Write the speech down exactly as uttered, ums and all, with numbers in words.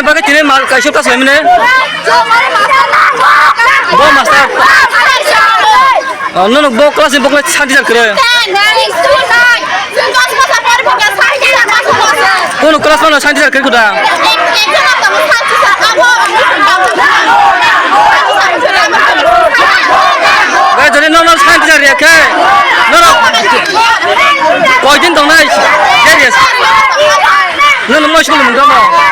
Bagwi tini mal kaisa ta selaimani. Bo master. Ah, nono bo class ni bokle science teacher kwrwi. Kono class mano science teacher kwrwi khuda. Gai jodi nono science teacher rikhe. Nono. Koidin tongnai. Yes. Nono mo school mun domo.